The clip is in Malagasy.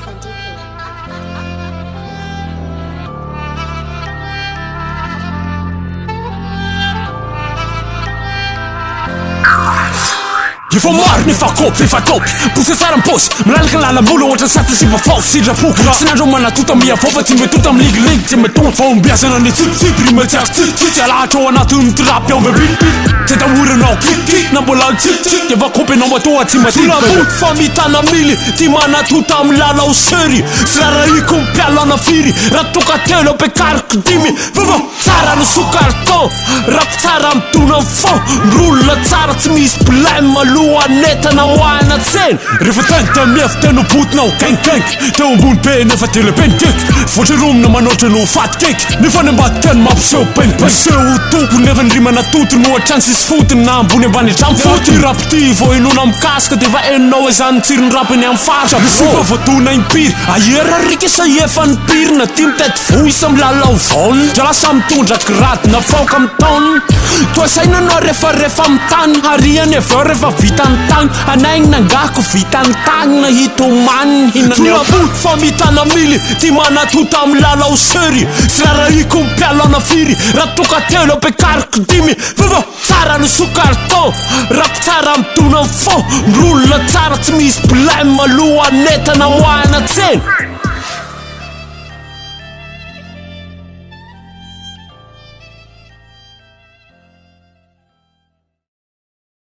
SNDP. Efa maro nefa kopy efa top Bosy tsara ny paosy Milalaka ny lalam-bola ohatra saty sy mafao Sitrapo Tsy nandro manatota miavao fa tsy metota Miligiligy tsy metona Fahombiazana ny tsipitsipy Rima tsy atsitsitsy Alahatra ao anatin'ny trap ao bebe Tsy atahoranao kikik Na mbola tsitsitsy Efa kopy enao matoa tsy madity bebe Famitana mily Ty manatota milalao sery Tsy rarahiko mpialana firy Raha toka telo ampiakariko dimy Vava tsara ny sous carton Rap tsara midona ny fond Miroule tsara tsy misy blème Lohan'entana moahana tsena Rehefa teny dia mihevy teny ho botinao Gang gang Teo ambony be nefa dia lehibe ny cake Voatra romina manoatra no ho faty cake Nefa any ambadika any mampiseho bang bang Miseho ho tompo nefa ny rima natotony Ohatrany tsisy fotony na ambony ambany hatramin'ny fotony Ty rap ty vao henoina mikasika Dia efa henonao hoe zany ny tsiron'ny rap eny amin'ny faritra Sipa voadona impiry Ahiera rika sa efa nipirina Ty mitety voice milalao vaonina Drala samy mitondra grade na faoka amin'ny taonina Toa saina anao rehefa rehefa amin'ny tany Hariany avy eo rehefa vita ny tany Anainina angaha ko vita ny tagnina Hitomany hinana eo Tolabo famitana mily Ty manatota milalao sery Tsy rarahiko mpialana firy Raha toka telo ampiakariko dimy Vava tsara ny sous carton Rap tsara midona ny fond Miroule tsara tsy misy blème Lohan'entana moahana tsena.